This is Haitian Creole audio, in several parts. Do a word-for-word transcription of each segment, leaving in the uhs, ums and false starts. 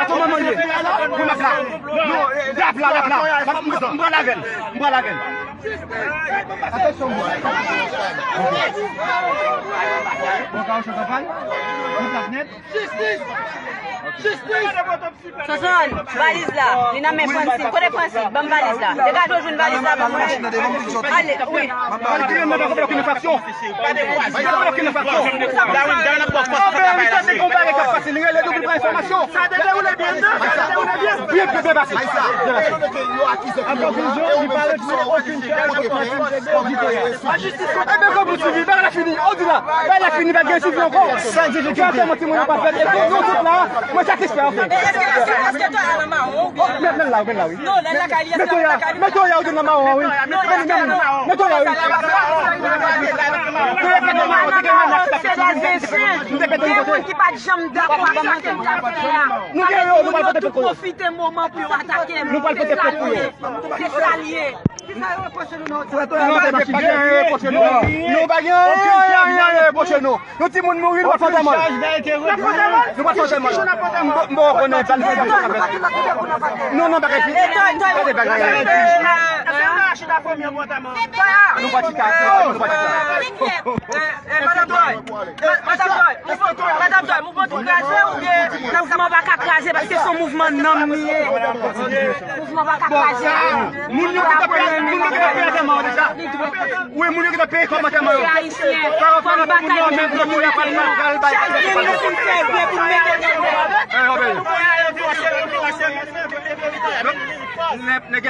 Atò, manman, ye. Pou m ap la. Non, eh, rap la, rap la. M pral avè l. M pral avè l. Atansyon, bò. Bon, ka w chante anpil? Bon, plat nèt. Jistis! Jistis! Sonson, valiz la, li nan men Francine. Kote Francine? Ban m valiz la. Degaje w jwenn valiz la ban mwen. Ale, wi. Sa te dewoule byen, sa te dewoule byen. Byen, byen, byen pase. Byen pase. Ebyen, kòm ou di, bagay la fini. Ou di la, bagay la fini, pa gen swivi ankò. Sa di, fè tèlman timoun yo pa fèt. Epi nou tout la, mwen satisfè, anfen. Men, men la, men la, wi. Mete w ya, mete w ya, ou di nan mawon, wi. Mete w ya, wi. Mete w ya, wi. Se de moun ki pa t janm dakò ak sa ke m t ap fè a. Yo tout pwofite moman pou yo atake m. Se sa l ye. Se sa l ye. Nou pa gen anyen, anyen, anyen repwoche nou. Yon timoun mouri, nou pa t fè antèman. Nou pa t fè antèman. M pa konnen planifikasyon k ap fèt. Non, non, bagay fini. Gade bagay. Nou pa chita, nou pa chita. Madanm Joy, madanm Joy, madanm Joy, mouvman tou kraze oubyen? Mouvman pa ka kraze paske se yon mouvman nanm li ye. Mouvman pa ka kraze. Moun yo ki t ap peye, moun yo ki t ap peye antèman yo deja. Wi, moun yo ki t ap peye kòb antèman yo. Ayisyen, fò n batay pou nou. Chak moun nou fin fè vre pou n mete tèt. Nèg, nèg,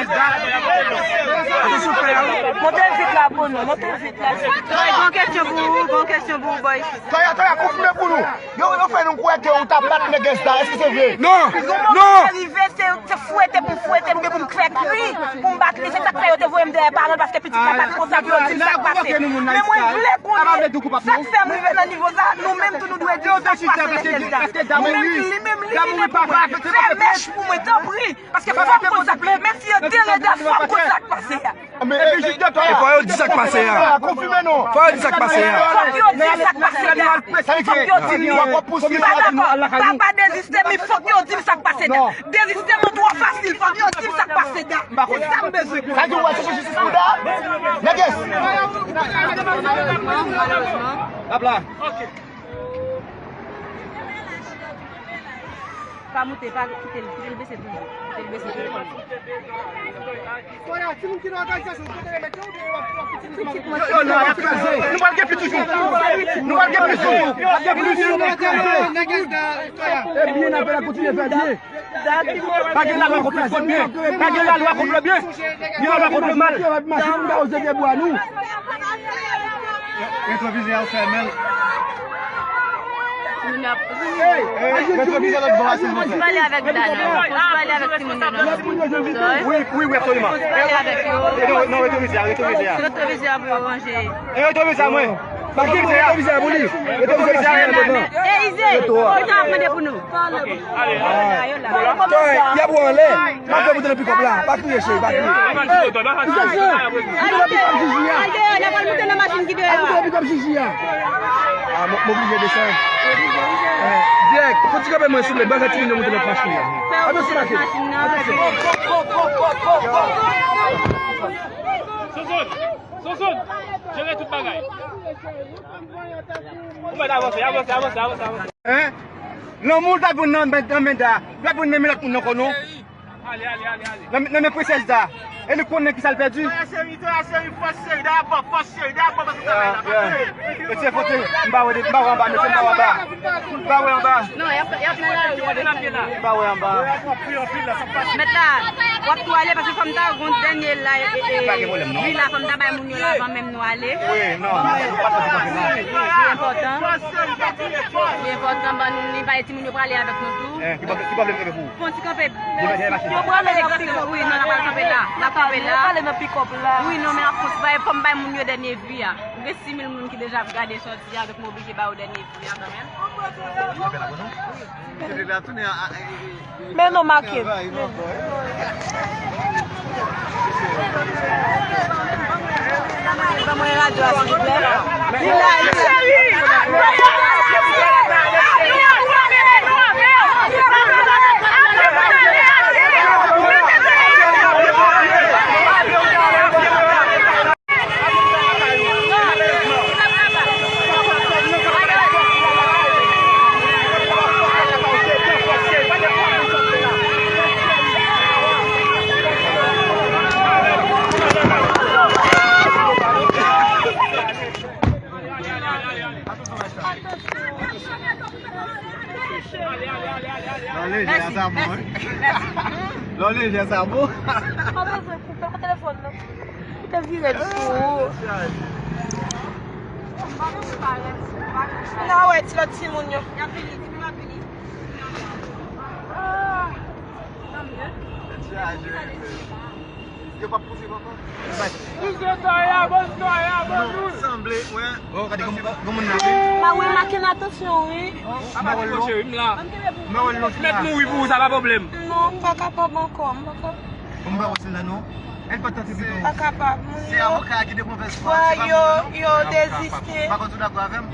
Monte vit la pou nou, monte vit la. Toya, gon kesyon pou ou, gon kesyon pou ou, boy. Toya, Toya, konfime pou nou. Yo, yo fè nou kwè ke ou t ap bat nèg S D A, èske se vre? Non, non. Rive, se, se fwete pou m fwete l oubyen pou m fè kri, pou m bat li. Se sa k fè yo te voye m dèyè paran l, paske pitit la pa t konsa pou yo di m sa k pase. Men mwen vle konnen sa k fè m rive nan nivo sa, nou menm tou nou dwe di m sa k pase nan S D A. Ou menm li, li menm li vini pou mwen. Fè mèch pou mwen, tanpri. Paske fò m konn sa k pase. Menm si yo deranje, fò m konn sa k pase a. E fò yo di sa k pase a. Konfime non. Fò yo di sa k pase a. Fòk yo di sa k pase a. Fòk yo di m. Pa dakò. Pa, pa deziste, men fòk yo di m sa k pase a. Deziste m twò fasil, fòk yo di m sa k pase a. Se sa m bezwen. Sa di w al chèche jistis pou Da? Nègès. Ap la. Pa moute, pa kite l, kite l bese toujou. Kite l bese toujou. Kounye a, timoun ki nan òganizasyon, kote yo mete yo, oubyen yo ap, yo ap itilize. Yo, yo, nou ap kraze. Nou pral gen plis toujou. Nou pral gen plis toujou. N ap gen plis. E byen, n ap kontinye fè byen. Pa gen lalwa kont le byen. Pa gen lalwa kont le byen. Gen lalwa kont le mal. Machin nou ka oze pye bwa nou. Retwovizè a fèmen. Retwovizè lòt bò a, silvouplè. Pale avèk Dana. Pale avèk timoun yo nan. Wi, wi, wi, absoliman. Pale avèk yo. Non, non, retwovizè a, retwovizè a. Retwovizè a pou yo ranje. E retwovizè a mwen. Pa gen retwovizè a pou li. Retwovizè a mwen. E Ize, yo t ap mande pou nou. Toy, y ap wè anlè. M ap fè moute nan pikòp la. Pa kriye, cheri, pa kriye. Moute nan pikòp Jiji a. Al deyò, n ap al moute nan machin ki deyò a. Al moute nan pikòp Jiji a. A, m, m oblije desann. Dirèk, fò ti kanpe mwen souple, ban timoun yo moute nan machin nan. Atansyon, machin nan. Atansyon. Sonson, Sonson, jere tout bagay. Ou mèt avanse, avanse, avanse, avanse, avanse. Hein? Lanmou l pa t bon nan men, nan men Da. L pa t bon nan men lòt moun nan kò non. Ale, ale, ale, ale. Nan, nan men prensès Da. E li konnen kisa l pèdi. Toya cheri, Toya cheri, fòs cheri, dabò, fòs cheri, dabò, paske travay la pa fini. Mesye Fote, m pa wè, m pa wè anba, mesye, m pa wè anba. M pa wè anba. Non, y ap, y ap nan lari, y ap nan lari. M pa wè anba. Mèt la, w ap tou ale paske fò m ta gon dènye la, e, e, wi la, fò m ta bay moun yo la avan menm nou ale. Wi, non, pa fè sa. Li enpòtan. Li enpòtan, ban nou, li bay timoun yo prale avèk nou tou. Eh, ki pwoblèm, ki pwoblèm ki gen pou ou? Fon ti kanpe. Yo prale nan pikòp. Wi, non, n ap pral kanpe la. N ap kanpe la. Yo prale nan pikòp la. Wi, non, men n ap kontinye. Fò m bay moun yo dènye vi a. M gen sis mil moun ki deja ap gade sòti a, donk m oblije ba yo dènye vi a kanmenm. Wi. Men non, make. Ban mwen radyo a, silvouplè. Li la, li la. Lòlè, jè a sa bon, wi. Lòlè, jè a sa bon. Pa bezwen koupe, pran telefòn nan. Ou te vire l sou ou. N a wè ti lòt timoun yo. Yo p ap pouse papa. Sanble, wi. Oh, gade kòman, kòman moun nan, wi. Pa wè make n atansyon, wi. Apa ti mò cheri, m la. Mèt mouri pou ou, sa pa pwoblèm. Non, m pa kapab ankò, m pa kapab. Bon, m pa wè sila non. El pa tante pito. Pa kapab, moun yo. Se avoka a ki de movèz fwa, se pa moun nan non. Yo deziste. Pa konn si w dakò avè m?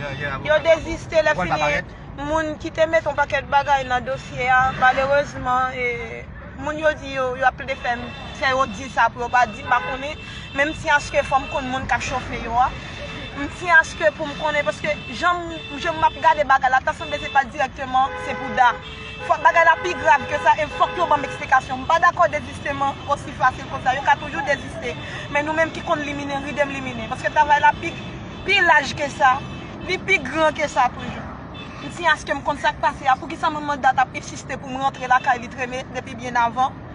Yo deziste, lè fini. Moun ki te met yon pakèt bagay nan dosye a, malerezman, e, moun yo di yo, yo ap plede fè m, fè yo di sa pou yo pa di, m pa konnen. Men m tyen aske fò m konn moun k ap chofe yo a. M tyen aske pou m konnen, paske jan m, jan m ap gade bagay la, ta sanble se pa dirèkteman, se pou Da. Fòk bagay la pi grav ke sa, e fòk yo ban m eksplikasyon. M pa dakò dezisteman osi fasil konsa. Yo ka toujou deziste. Men nou menm ki konn liminen, ride m liminen. Paske travay la pi, pi laj ke sa. Li pi gran ke sa toujou. M tyen aske m konn sa k pase a. Poukisa manman Da t ap ensiste pou m rantre lakay li, trennen depi byen avan?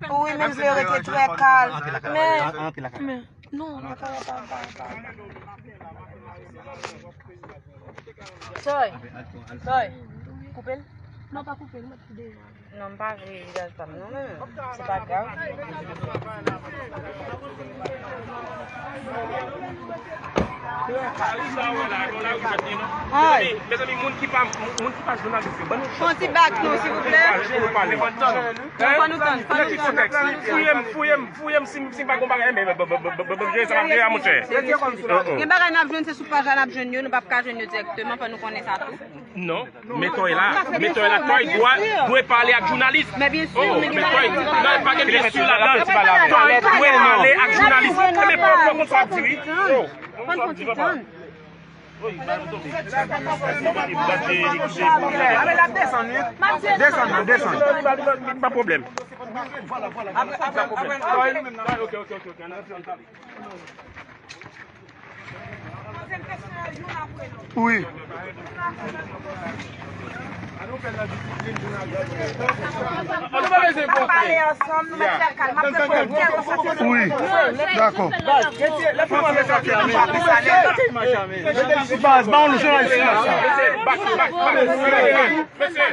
Wi, menm vle yo rete trè kalm. Men, men, non, non, pa, pa, pa, pa. Soy, Soy, koupe l. Non, pa koupe l, mwen ki deja. Non, m pa vle vizaj pa m non, men se pa grav. Ay. Mezanmi, mezanmi, moun ki pa, moun ki pa jounalis yo, ban nou chans. Fon ti bak nou, silvouplè. Fò nou tann, fò nou tann. Fouye m, fouye m, fouye m, si, si m pa gon bagay, men, men, men, men, men, men, men, sa pa vle a, monchè. Gen bagay n ap jwenn, se sou paj la n ap jwenn yo, nou p ap ka jwenn yo dirèkteman, fò nou konnen sa tou. Non, men Toy la, men Toy la, Toy dwe, dwe pale ak jounalis. Men byen si, oh, men Toy, non, pa gen byen si ladan. Toy dwe pale ak jounalis. Enben, fò, fò konn sa w ap di, wi. Oh. Fò n konn ti tann. Desann, wi. Desann, non, desann. Pa pwoblèm. Pa pwoblèm. Toy, Toy, ok, ok, ok, ok. Wi. Wi. Dakò. Baz, ba yon jounalis la. Mesye,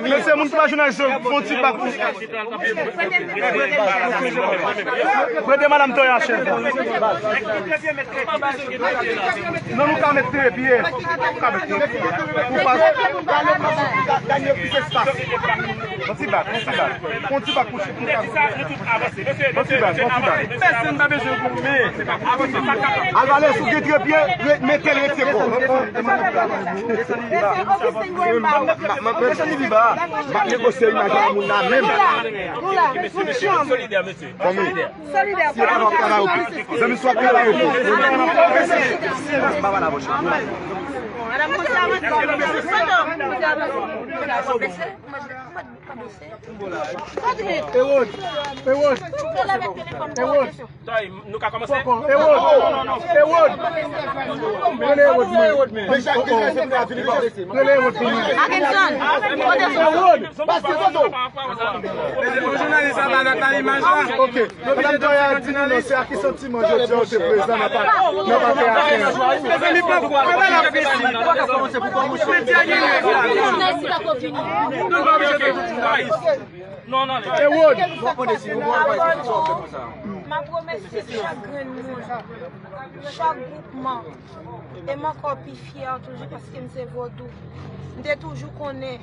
mesye, moun ki pa jounalis yo, fon ti bak pou. Prete madanm Toya chèz la. Non, nou ka met trepye. Nou ka met trepye. Pou pa. Yon ti bak, yon ti bak. Yon ti bak pou chèz. Yon ti bak, yon ti bak. Pèsonn pa bezwen goumen. Alvarez, ou gen trepye, re-, mete l retire kò. M ap negosye imaj a moun la menm. Fanmi, si yo pa travay, travay oke. Zanmi, swa travay oke. Erod, Erod, Erod. Tay, nou ka kòmanse? Poko, Erod, Erod. Rele Erod mwen. Rele Erod mwen. Akinson, kote Erod? Pase foto. Jounalis la pa dat nan imaj la. Ok. Madanm Toya di nou non, se Akinson Timon jodi a ou te prezan nan pa, nan pa fè afè. Mezanmi, pran kwa, pran la presi. Jounalis la poko fini. Non, non, non. Erod. M ap remèsye chak grenn moun, chak gwoupman. E m ankò pi fyè toujou paske m se vodou. M te toujou konnen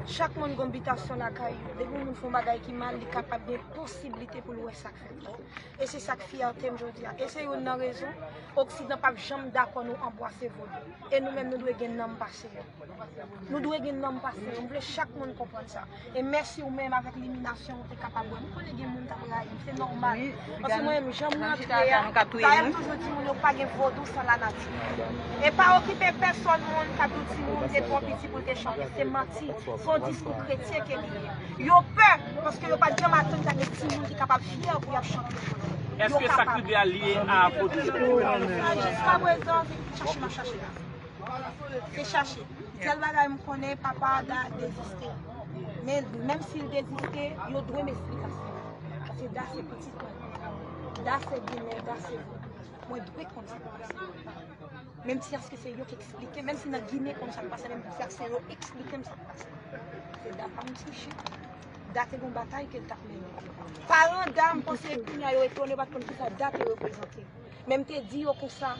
chak moun gon bitasyon lakay yo. Depi yon moun fè yon bagay ki mal, li kapab gen posiblite pou l wè sa k fèt la. E se sa k fyète m jodi a. E se youn nan rezon Oksidan p ap janm dakò nou anbwase vodou. E nou menm nou dwe gen nanm pase yo. Nou dwe gen nanm pase yo. M vle chak moun konprann sa. E mèsi ou menm avèk liminasyon ou te kapab wè. M konnen gen moun k ap rayi m, se nòmal. Paske mwen menm, jan m rantre a, dayè m toujou di moun yo pa gen vodou san lanati. E pa okipe pèsòn moun k ap di w timoun te twò piti pou l te chante, se manti. Se yon diskou kretyen ke li ye. Yo pè, paske yo pa t janm atann ta gen timoun ki kapab fyè pou y ap chante. Èske sa k rive a lye a vodou? A, jiska prezan, se chache m ap chache la. Se chache. Sèl bagay m konnen, papa Da deziste. Men, menm si l deziste, yo dwe m esplikasyon. Paske Da se pitit mwen. Da se ginen, Da se vodou. Mwen dwe konn sa k pase. Menm si èske se yo k eksplike, menm si nan Ginen konn sa k pase, menm si èske se yo eksplike m sa k pase. Se Da pa m triche. Da te gon batay ke l t ap mennen. Paran Da, m panse kounye a yo etone, yo pa t konn kisa Da te reprezante. Men m te di yo konsa,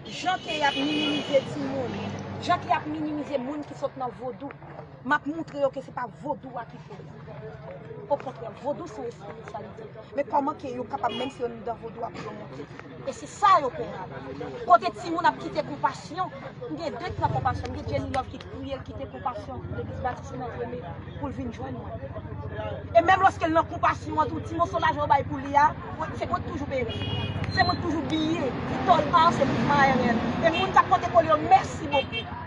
jan ke y ap minimize timoun, jan ke y ap minimize moun ki sot nan vodou, m ap moutre yo ke se pa vodou a ki fè yo. Okontrè, vodou se yon espirityalite. Men kòman ke yo kapab, menm si yo nan vodou a, pou yo monte? E se sa yo pè a. Kote timoun ap kite konpasyon, m gen de ki nan konpasyon, m gen Jenny Love ki kriye, l kite konpasyon, legliz batis nan premye, pou l vin jwenn mwen. E menm lòske l nan konpasyon an tou, ti moso lajan yo bay pou li a, mwen, se mwen ki toujou peye. Se mwen ki toujou biye, se tòl pa, se mouvman aeryen. E moun k ap pote kole yo, mèsi bokou.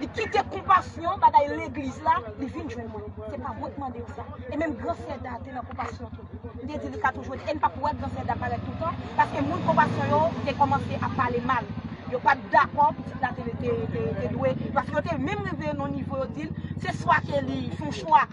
Li kite konpasyon, bagay legliz la, li vin jwenn mwen. Se pa mwen ki mande yo sa. E menm gran sè Da te nan konpasyon tou. M te di li ka toujou ede. E n p ap wè gran sè Da parèt toutan, paske moun konpasyon yo te kòmanse ap pale mal. Yo pa t dakò pitit la te, te, te, te dwe. Paske yo te menm rive nan nivo yo di l, se swa ke li fè yon chwa,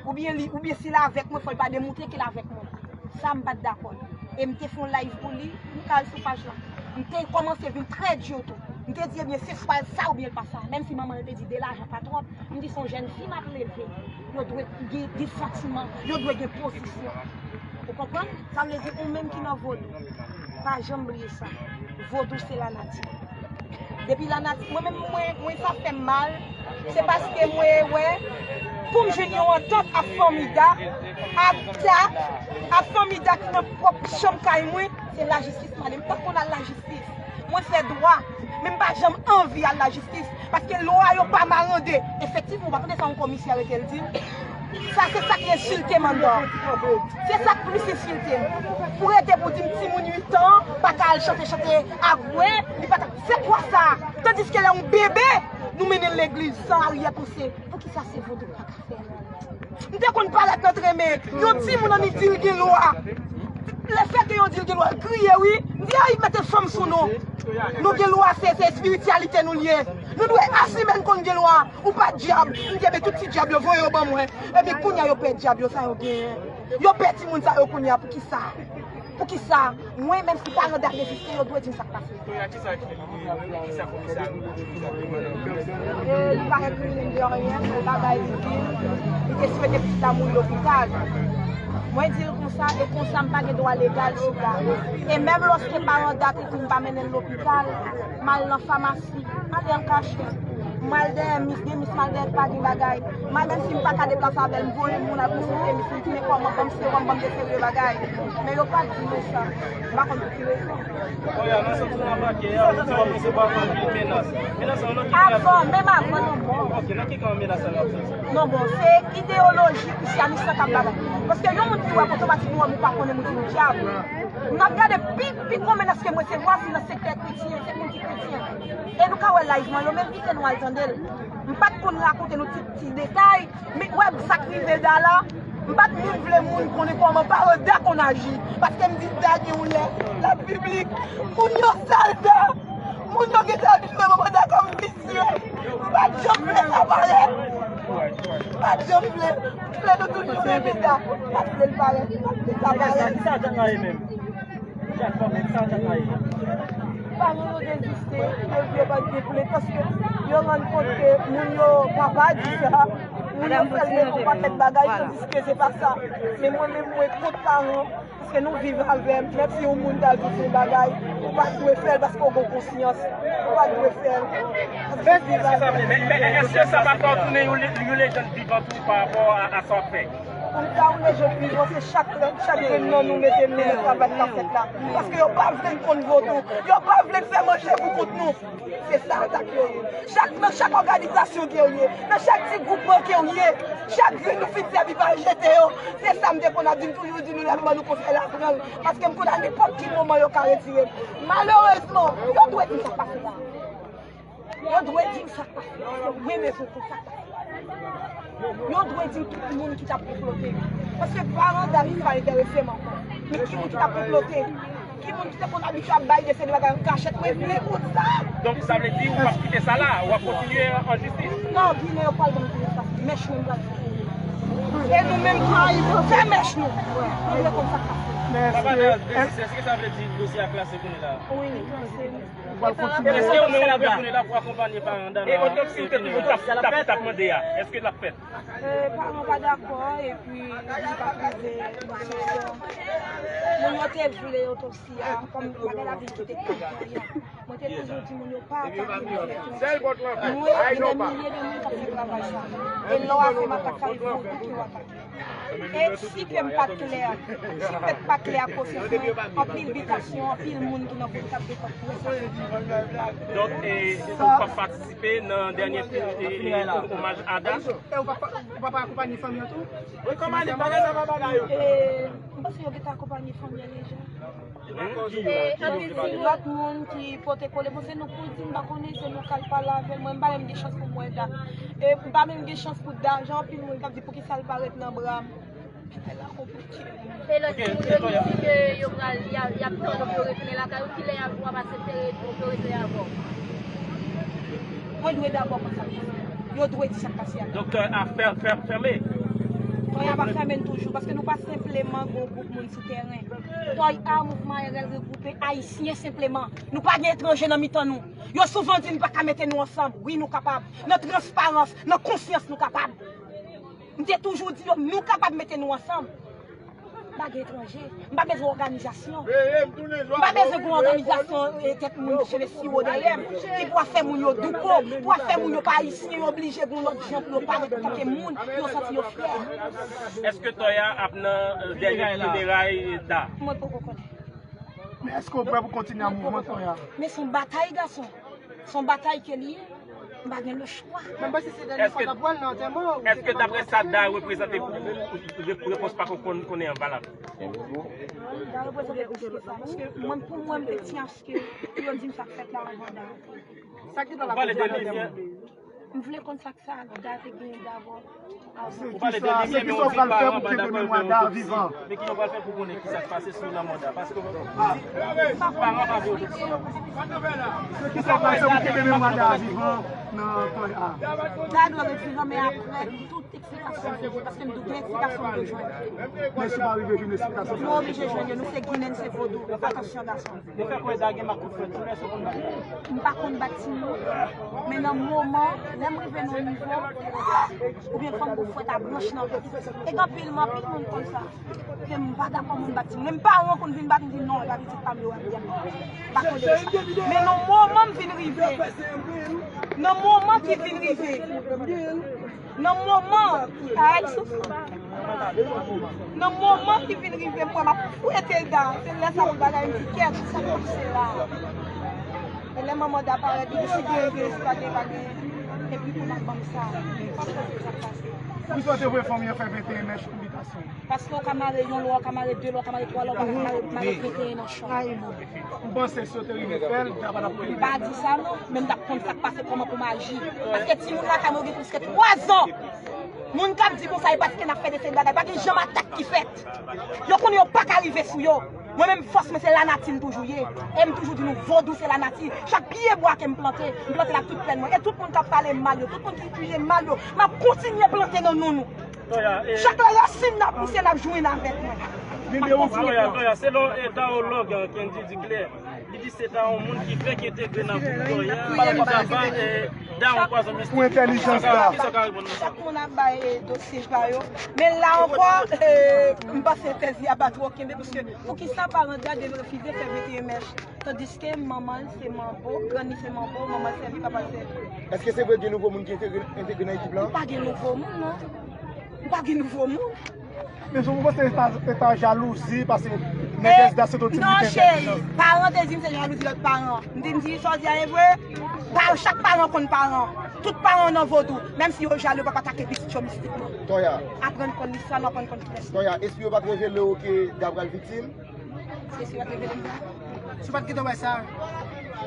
oubyen li, oubyen si l avèk mwen, fò l pa demoutre ke l avèk mwen. Sa m pa t dakò. E m te fè yon live pou li, m ka al sou paj la. M te kòmanse vin trè di tou. M te di, ebyen, se swa sa oubyen l pa sa. Menm si manman l te di de lajan pa twòp, m di se yon jèn fi m ap leve. Yo dwe gen, gen santiman, yo dwe gen pozisyon. Ou konprann? Sa vle di ou menm ki nan vodou, pa janm bliye sa. Vodou se lanati. Depi lanati, mwen menm, mwen, mwen sa fè m mal, se paske mwen wè, pou m jwenn yon antant ak fanmi Da, ak Da, ak fanmi Da ki nan pwòp chanm kay mwen, se lajistis m ale. M pa konn al lajistis. Mwen fè dwa, men m pa janm anvi al lajistis, paske lwa yo pa marande. Efektivman, ou pa tande sa yon komisè rete l di m? Sa se sa k ensilte m anndan. Se sa k plis ensilte m. Pou rete pou di m timoun uit an pa ka al chante, chante agwen, li pa ta, se kwa sa? Tandiske lè yon bebe, nou mennen l legliz san aryè panse. Poukisa se vodou pa ka fè? M te konn parèt nan tremen yon timoun annik di l gen lwa. Lefètke yo di l gen lwa, l kriye wi. M di, ay, mete fanm sou nou. Nou gen lwa, se, se espirityalite nou l ye. Nou dwe asime n konn gen lwa. Ou pa dyab. M di, ebyen, tout ti dyab yo, voye yo ban mwen. Ebyen, kounye a yo pè dyab yo, sa yo genyen. Yo pè timoun sa yo kounye a, poukisa? Poukisa? Mwen, menm si paran Da deziste, yo dwe di m sa k pase. Toya, kisa ki, kisa komisè a di w? E li pa renkrimine m de anyen, se yon bagay li di m. Li te swete pitit la mouri lopital. Mwen di l konsa, e konsa m pa gen dwa legal sou Da. E menm lòske paran Da te di m pa mennen l lopital, m al nan famasi. M ale an kachèt. M al dèyè mis, gen mis m al dèyè pa gen bagay. M al menm si m pa ka deplase avè l, m voye moun al konsilte mis, m di men kòman, ban m sewòm, ban m de seri de bagay. Men yo pa di nou sa. M pa konn pou ki rezon. Oya, nan sans ou anbake a, ou di w ap resevwa anpil menas. Menas sa yo nan ki kan? Avan, menm avan, non, bon. Ok, nan ki kan menas sa yo ap soti? Non, bon, se ideyoloji krisyanis lan k ap bagay. Paske yon moun ki wè otomatikman wè m ou pa konnen m ou di m dyab. M ap gade pi, pi konmen nan, paske mwen se vwazin nan sektè kretyen, se moun ki kretyen. E nou ka wè live mwen, yo menm kite nou al tande l. M pa t konn rakonte nou ti, ti detay, men wè sa k rive Da la, m pa t menm vle moun konnen kòman paran Da konn aji. Paske m di Da gen yon lè, l ap piblik, moun yo sal Da, moun yo gentan abitye manman Da kòm visye. M pa t janm vle sa parèt. M pa t janm vle. M vle nou toujou renmen Da. M pa t vle l parèt. M pa t vle sa parèt. Kisa, kisa w t ap rayi menm? Kisa w t ap rayi? Paran yo deziste, yo di yo pa t gen plent, paske yo rann kont ke moun yo pa, pa di sa. Moun yo fè l yon pakèt bagay, tandiske se pa sa. Men mwen menm, mwen kont paran. Paske nou viv avè m, menm si yon moun ta di w yon bagay, ou pa t dwe fè l paske w gen konsyans. Ou pa t dwe fè l. Paske w viv avè m. Men, men, men èske sa pa fè w tounen yon le-, yon lejann vivan tou pa rapò a, a sa w ap fè? Pou m ta yon lejann vivan, se chak, chak grenn nan nou mete nou nan travay k ap fèt la. Paske yo pa vle n konn vodou. Yo pa vle n fè manje pou kont nou. Se sa atak yo ye. Chak, nan chak òganizasyon ke w ye, nan chak ti gwoup ke w ye, chak grenn nou fin sèvi pa jete yo. Se sa m te konn ap di, m toujou di nou lè m ban nou konsèy la, pran l. Paske m konn a nenpòt ki moman yo ka retire m. Malerezman, yo dwe di sa k pase la. Yo dwe di m sa k pase la. Yo renmen pou sa k pase la. Yo dwe di m tout moun ki t ap konplote. Paske paran Da pa enterese m ankò. Men ki moun ki t ap konplote? Ki moun ki te konn abitye ap bay de seri de bagay an kachèt? Mwen vle konn sa. Donk, sa vle di ou p ap kite sa la, w ap kontinye an jistis? Non, Ginen yo pral ban m konnen sa. Mèch mwen pral fè. E nou menm tou, fè mèch nou. Nou vle konn sa k pase. Papa, nan dezis, èske sa vle di dosye a klase kounye la? Wi, li klase. Ou pral kontinye. Èske ou menm ou vle kounye la pou akonpanye paran Da nan? E otopsi ou te toujou t ap, t ap, t ap mande a, èske l ap fèt? E, paran pa dakò, epi li pa pwouve nan sesyon. Moun yo te vle otopsi a, kòm bagay la vin kite kay a. Mwen te toujou di moun yo pa atake moun yo. Mwen, gen dè milye de moun k ap fè travay sa. E lè w ap fè matak sa, e pou atake w atake. E si ke m pa t klè, si m pa t klè ak konsyans mwen, anpil bitasyon, anpil moun ki nan komin k ap defann pou sa. Donk, e, ou p ap patisipe nan dènye, e, e, omaj a Da? E ou p ap, ou p ap akonpanye fanmi an tou? Wi, kòman li bagay sa pa bagay yo? E, m panse yo gentan akonpanye fanmi an deja. E anpil ti lòt moun ki pote kole. Bon, se nou k pou l di, m pa konnen, se nou k al pale avè l. Mwen, m pa menm gen chans pou m wè Da. E m pa menm gen chans pou Da, jan anpil moun k ap di poukisa l pa ret nan bra m. Bagay la konplike. E lòt moun yo di ke yo pral, y a, y ap tann pou yo retounen lakay ou, kilè y ap, w ap aksepte pou yo retounen avè w? Mwen dwe dabò konn sa k pase. Yo dwe di sa k pase a. Donk, Tòy A fè-, fè-, fèmen? Tòy A pa fèmen toujou, paske nou pa senpleman gwo gwoup moun sou tèren. Tòy A, mouvman A R L regwoupe Ayisyen senpleman. Nou pa gen etranje nan mitan nou. Yo souvan di n pa ka mete nou ansanm. Wi, nou kapab. Nan transparans, nan konsyans, nou kapab. M te toujou di yo, nou kapab mete nou ansanm. M pa gen etranje. M pa bezwen òganizasyon. M pa bezwen gen òganizasyon, e, kèk moun ki cheve siwo dèyè m, ki pou ap fè moun yo douko, pou ap fè moun yo pa ayisyen, yo oblije gen yon lòt jan pou yo parèt antanke moun, pou yo santi yo fyè. Èske Tòy A ap nan, e, dènye fineray Da? Mwen poko konnen. Men èske w prè pou kontinye ak mouvman Tòy A? Men se yon batay, gason. Se yon batay ke li ye. M pa gen lechwa. Menm si se dènye fwa n ap wè l nan antèman, ou... Èske daprè sa Da reprezante pou ou, ou, ou, repons pa konn konnen an valab? Da reprezante plis ke sa. Paske mwen, pou mwen, m te tyen aske pou yo di m sa k fèt la anvan Da. Sa k te pral ap fèt nan antèman? M vle konn sa k sa Da te genyen dabò. Se kisa, se kisa w pral fè pou kenbe memwa Da vivan? Men ki jan w pral fè pou konnen kisa k pase sou lanmò Da? Paske paran pa vle otopsi. Se kisa w pral fè pou kenbe memwa Da vivan nan Tòy A? Da dwe ret vivan, men apre tout eksplikasyon m bezwen, paske m gen eksplikasyon m bezwen. Men si w pa rive jwenn eksplikasyon sa yo? Nou oblije jwenn yo, nou se Ginen, se Vodou. Atansyon, gason. Depi kwè Da gen makout fè tou lè se konn bat. M pa konn bat timoun, men nan moman, lè m rive nan nivo, oubyen fò m go fwèt a branch nan. E gen anpil, anpil moun konn sa. Ke m pa dakò moun bat timoun. Men paran konn vin bat m, di non, e pa pitit pa m yo ap di a. M pa konnen sa. Men nan moman m vin rive, nan moman ki vin rive, Nan moman, ay, souf. Nan moman ki vin rive, m wè m ap fwete Da. Se lè sa pou bagay m di, kèt, sa k pase la? E lè manman Da parèt, li di, si gen, gen, si pa gen, pa gen. Epi pou n ap ban m sa. Paske se sa k pase. Pou sa w te voye fanmi an fè venteyen mèch pou li. Paske w ka mare yon lwa, w ka mare de lwa, w ka mare twa lwa, w pa ka mare, mare venteyen nan chanm. Ou panse si yo te rive fè l, sa pa t ap rive? M pa di sa non, men m t ap konn sa k pase kòman pou m aji. Paske timoun lakay mwen yo gen plis ke twa zan. Moun k ap di konsa, e paske n ap fè de seri bagay. Pa gen janm atak ki fèt. Yo konnen yo pa ka rive sou yo. Mwen menm, fòs mwen se lanati m toujou ye. E m toujou di nou, vodou se lanati. Chak pye bwa ke m plante, m plante l ak tout plèn mwen. E tout moun k ap pale m mal yo, tout moun ki kriye m mal yo, m ap kontinye plante nan non nou. Chak lè rasin n ap pouse, n ap jwenn avèk mwen. M ap kontinye plante. Selon, eh, tawològ, eh, Kendy Duclair, li di se ta yon moun ki fèk entegre nan gwoup Toya, li pa, eh, Dawon Pwazon Mistik. Pou entèlijans la. Kisa w ka reponn nou? Chak moun ap bay, eh, dosye pa yo. Men la ankò, eh, m panse tèz li a pa twò kenbe, paske poukisa paran Dawon dwe refize fè venteyen mèch, tandiske manman l se manbo, grann li se manbo, manman l sèvi, papa l sèvi. Èske se vre gen nouvo moun ki entegre, entegre nan ekip la? M pa gen nouvo moun, non. M pa gen nouvo moun. Men si w panse se ta, se ta jalouzi, paske nègès da se tout timoun ki entegre nan. Non, cheri, paran te di m se jalouzi lòt paran. M di, m di, sa w di a e vre? Pa, chak paran konn paran. Tout paran nan vodou. Menm si yo jalou, yo p ap atake pitit yo mistikman. Toya. Aprann konn listwa nou, aprann konn kilès nou. Toya, espri yo pa t revele w ke Da pral viktim? Espri yo pa t revele m sa? Si w pa t gentan wè sa?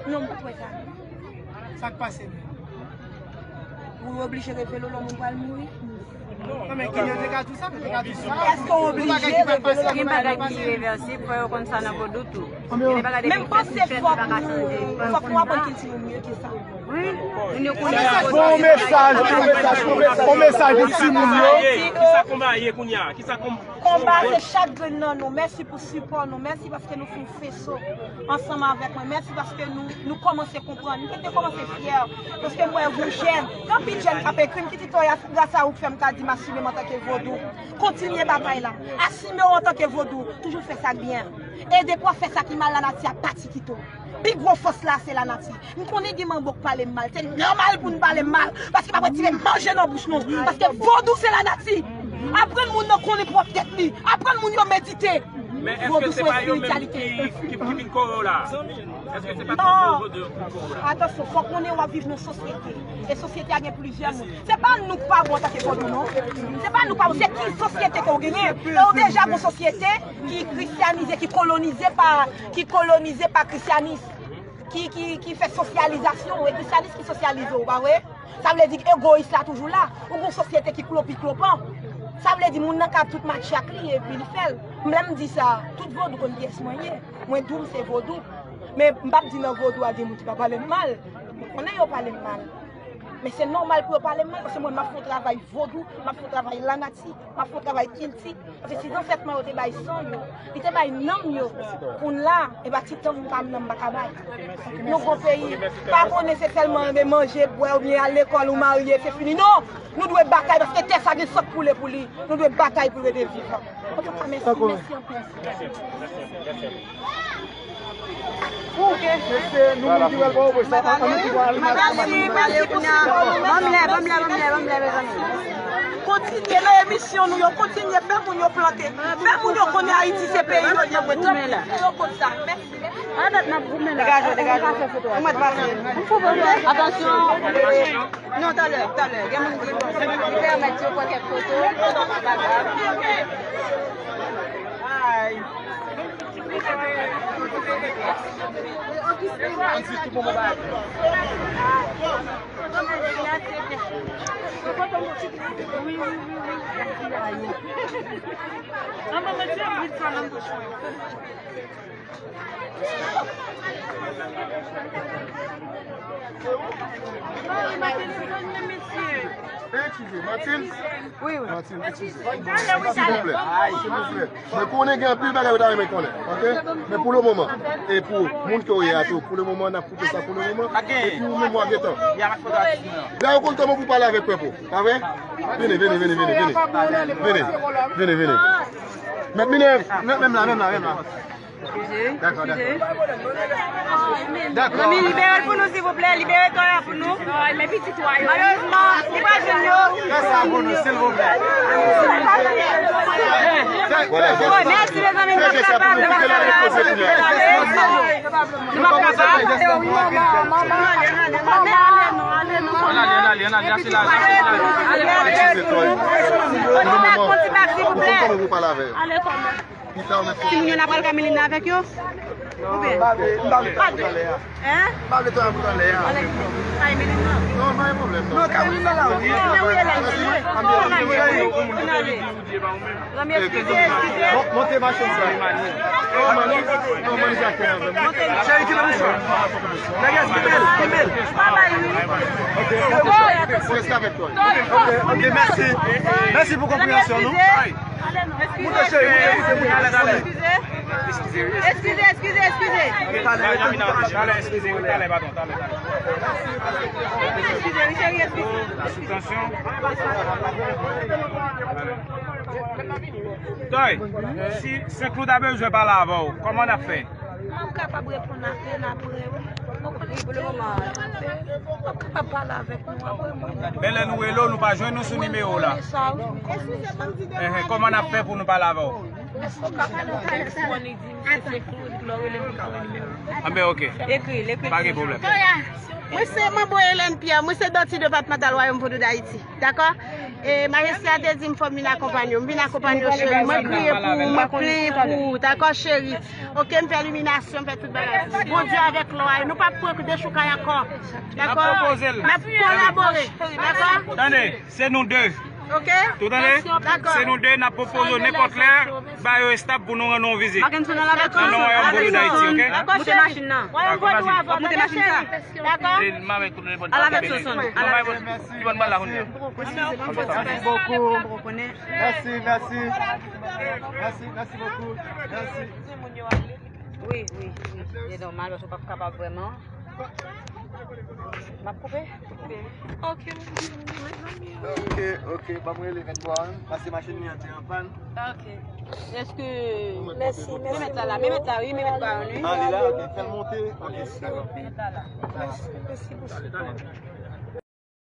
Non, m pa t wè sa. Sa k pase menm? Ou oblije revele w lè moun pral mouri. Non, men Kenny te ka di w sa, men te ka di w sa. Èske w oblije revele w lè moun pral mouri? Gen bagay ki irevèsib, fò yo konn sa nan vodou tou. Men m panse fòk nou, fòk nou aprann kilti nou mye ke sa. Wi, moun yo konnen. Bon mesaj, bon mesaj, bon mesaj pou timoun yo. Kisa konba ye kounye a? Kisa konba? Konba se chak grenn nan nou. Mèsi pou sipò nou. Mèsi paske nou fè yon feso ansanm avèk mwen. Mèsi paske nou, nou kòmanse konprann. M te kòmanse fyè paske m wè yon jèn, gen anpil jèn k ap ekri m ki di, Toya, gras a ou k fè m ka di m asime m antanke vodou. Kontinye batay la. Asime w antanke vodou. Toujou fè sa k byen. Ede pou w ap fè sa ki mal, lanati ap pati kite w. Pi gwo fòs la se lanati. M konnen gen manbo k pale m mal. Se nòmal pou n pale m mal. Paske pa retire manje nan bouch nou. Paske vodou se lanati. Aprann moun nan konnen pwòp tèt li. Aprann moun yo medite. Men èske se pa yo menm ki, ki, ki vin kore w la? Èske se pa vodou ki vin kore w la? Atansyon, fò w konnen w ap viv nan sosyete. E sosyete a gen plizyè moun. Se pa nou k pa bon antanke vodou, non. Se pa nou k pa bon. Se ki sosyete ke w genyen. E w deja gon sosyete ki kristyanize, ki kolonize pa, ki kolonize pa krisyanis, ki, ki, ki fè sosyalizasyon w, e krisyanis ki sosyalize w, pa vre? Sa vle di egoyis la toujou la. Ou gon sosyete ki klopi klopan. Sa vle di moun nan ka ap tout matche ak li epi li fè l. Lè m di sa, tout vodou konn kiyès mwen ye. Mwen di w m se vodou. Men m p ap di nan vodou a gen moun ki pa pale m mal. Mwen konnen yo pale m mal. Men se nòmal pou yo pale m mal, paske mwen m ap fè yon travay vodou, m ap fè yon travay lanati. M ap fè yon travay kilti. Paske si zansèt mwen yo te bay san yo, li te bay nanm yo, pou n la, e pa ti tanm pa m nan m pa ka bay. Nou gon peyi, pa konnen se sèlman renmen manje, bwè oubyen al lekòl ou marye, se fini. Non! Nou dwe batay paske tè sa gen san k koule pou li. Nou dwe batay pou l rete vivan. Antouka, mèsi, mèsi anpil. Mesye, nou menm ki pral ba w sa, an, an nou ki pral al. Mèsi, mèsi pou sipò nou. Ban m lè, ban m lè, ban m lè, ban m lè, mezanmi. Kontinye nan emisyon nou yo, kontinye fè moun yo plante. Fè moun yo konnen Ayiti se peyi yo, yo konn sa. Mèsi. Degaje, degaje. Ou mèt pase. Atansyon. Non, talè, talè. Gen moun ki, ki pèmèt yo pran kèk foto. Pa grav. Eskize, Martine. Wi, wi. Martine, eskize. Silvouplè, silvouplè. Mwen konnen gen anpil bagay ou ta renmen konnen, oke? Men pou le moman, e pou moun ke w ye a tou, pou le moman, n ap koupe sa pou le moman. Epi ou menm w a gentan. Lè ou konn kòman pou pale avèk pèp ou, pa vre? Vini, vini, vini, vini, vini. Vini, vini, vini. Mèt Minèv, menm la, menm la, menm la. Dakò, dakò. Dakò. Zanmi, libere l pou nou, silvouplè. Libere kò a pou nou. Ay, men pitit wa yo. Malerezman, nou pa jwenn yo. Fè sa pou nou, silvouplè. Mèsi, mezanmi, nou p ap kapab, nou p ap kapab. Nou p ap kapab. Ann ale, ann ale, ann ale, ase la, ase la. Eskize, Toy. Pou le moman, ou konn kòman pou pale avè yo. Pita, ou mèt. Timoun yo, n ap pral Kamilin avèk yo? Oubyen? M pa vle, m pa vle Toy antre anlè a. Hein? M pa vle Toy antre anlè a. Anlè ki? Kay Milin nan? Non, pa gen pwoblèm, non. Non, Kamilin nan la, wi. Ann ale, ann ale. Zanmi, eskize, eskize. Mon-, monte machin sa. Non, man, non, man, sa fè. Cheri, kite mouchwa. Nèg, kenbe l, kenbe l. Ok, ok, mèsi. Mèsi pou konpreyansyon nou. Moute, cheri, moute, moute, moute. Eskize, eskize, eskize, eskize. Talè, talè, eskize, talè, padon, talè, talè. Eskize, wi, cheri, eskize. Sou tansyon. Toy, si Senklou ta bezwen pale avè w, kòman n ap fè? M ap kapab reponn apèl apre, wi. Ou konnen ki tèlman m ap kapab pale avèk nou apre mwen. Men lè nou rele w, nou pa jwenn nou sou nimewo la. Enhen, kòman n ap fè pou nou pale avè w? Èske w ka pale antre nou, di m se Senklou, epi lè w rele m, m ka wè nimewo. Anben, ok. Ekri l, ekri l. Pa gen pwoblèm. Mwen se Manbo Hélène Pierre, mwen se dòti depatmantal Wayòm Vodou Dayiti. Dakò? E majeste a te di m fò m vin akonpanye w. M vin akonpanye w, cheri. Mwen priye pou ou, mwen priye pou ou. Dakò, cheri? Ok, m fè liminasyon, m fè tout bagay. Bondye avèk lò a, nou p ap pran dechoukay ankò. Dakò? N ap kolabore. Dakò? Tande, se nou de. Ok? Ou tande? Dakò. Se nou de, n ap pwopoze w nenpòt lè. Ba yo estab pou nou rann nou yon vizit. Nan non Wayòm Vodou Dayiti, ok? Dakò, cheri. Wayòm Vodou avè w, dakò, cheri. Dakò? Al avèk Soson. Al avèk Soson. Mèsi bokou. Mèsi, mèsi. Mèsi, mèsi bokou. Mèsi. Wi, wi, wi. Se nòmal, paske w p ap kapab vrèman. M ap koupe? Ok, mezanmi. Ok, ok, ban m rele vennntwa an. Pase machin li an te an pàn. Ok. Èske... Mèsi, mèsi. Men mèt la la, men mèt la, wi, men mèt la, wi. Ah, li la, ok. Fè l monte. Ok, dakò. Men mèt la la. Mèsi, mèsi pou sipò.